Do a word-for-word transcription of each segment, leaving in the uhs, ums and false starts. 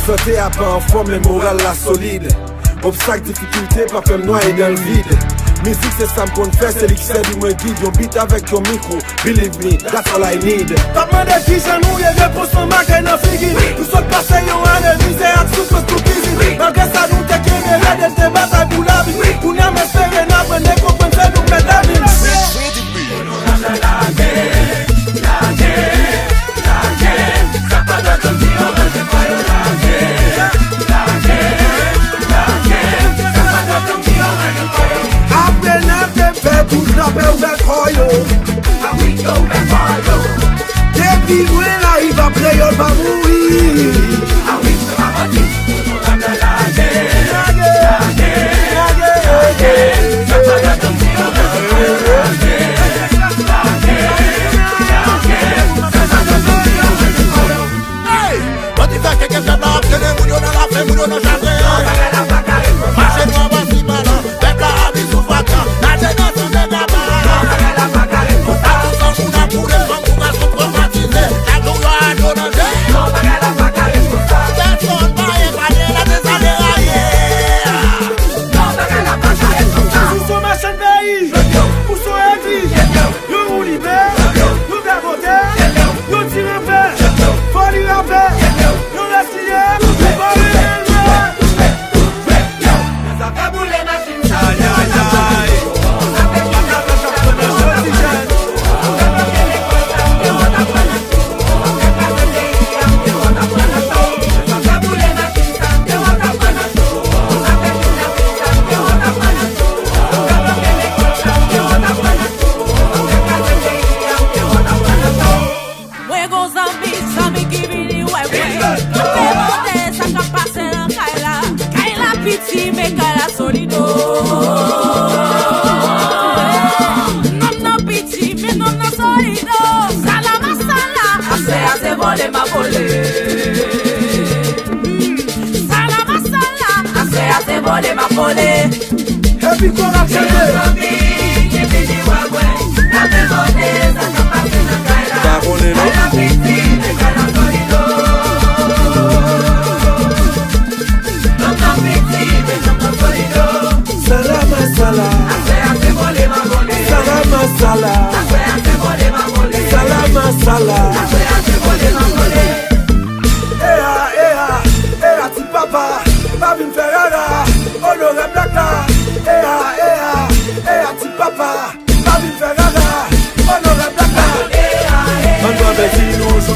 Sante a pa anfòm, men moral la solid. Obstak, difikilte pa fè m nwaye dan l vid. Mizik se sa m konn fè, se li ki sèvi mwen gid. Yon bit avèk yon mikwo, believe me, that's all I need. T ap mande kijan nou ye, repons lan makay nan figi. Nou sot pase yon ane mizè ak soufrans pou kizin. Malgre sa nou te kenbe rèd e te batay pou lavi. Kounye a m espere n aprann e konprann se nou k mèt lavi. Apre n ap fè tout lapè ouvè kò yo. Depi lwen la, i va kreyòl pa mouri. Hey! Bandi fè kèkè fè pa ap tene moun yo nan lafen, moun yo nan chagren. Mache nwa pasi pa la, pèp la abi sou fatra. Nate nan san de kaba. Atansan moun ap boule, fanm kou gason twomatize. Chak jou yo a do nan je. Pèsonn pa epanye, la te sa deraye. Sou son machann peyi, ou son egliz. Yon woulibè, yon gagote, yon ti ranpè, fò li rapè, yon rèsliye, fò li relve. Sa fè boule machin sa. Ay, ay, ay. Mwen gon zanmi, zanmi ki vini wè mwen. Kanpe mande sa k ap pase nan kay la. Kay la piti, men kay la solido. Nonm nan piti, men nonm nan solido. Sala masala, aswè a se vole m a vole. Sala masala, aswè a se vole m a vole. Epi kò n ap chante. Pa konnen non. Sala masala. Sala masala. Sala masala. Eya, eya, eya, ti papa, pa vin fè rara. Onorab Blacka, eya, eya, eya, ti papa, pa vin fè rara. Onorab Blacka. Ann pran plezi nou.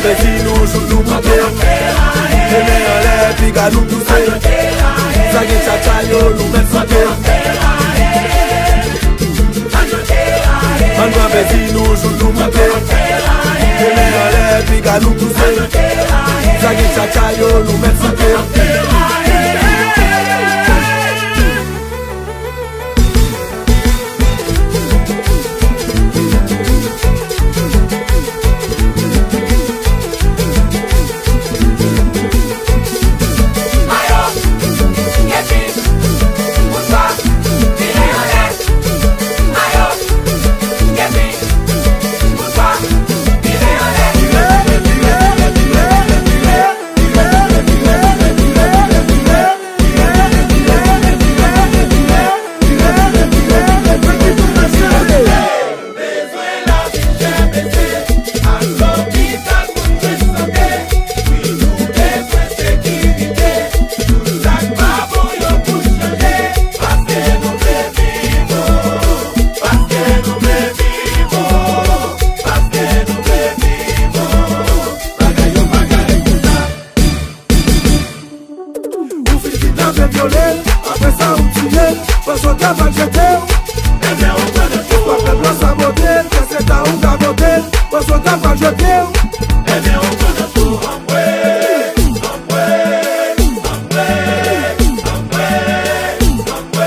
Pezi nou jouk nou moute. Mennen anlè, piga nou pouse. Sa gen tchatcha yo, nou mèt soute. Ann pran pezi nou jouk nou moute. Mennen anlè, piga nou pouse. Sa gen tchatcha yo, nou mèt soute. Ou fin kidnape, vyole l, apre sa ou tiye l, panse w ta pral jete w. Ebyen, ou pran nan kou. Istwa pèp la sabote l, kè se ta ou ka pote l, panse w ta pral jete w. Ebyen, ou pran nan kou. Anmwe, anmwe, anmwe, anmwe, anmwe, anmwe.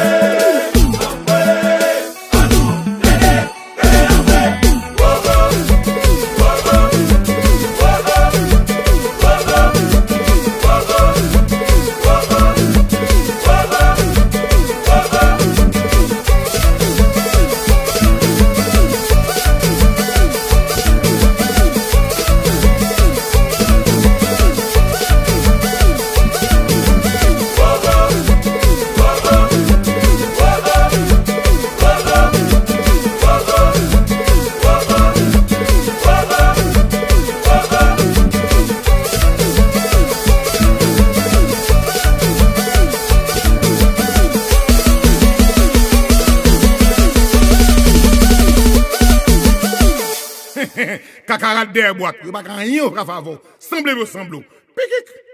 Kakarat dèyè bwat, yo pa ka anyen yo ka fè avè w. Sanble yo sanble w. Pikik!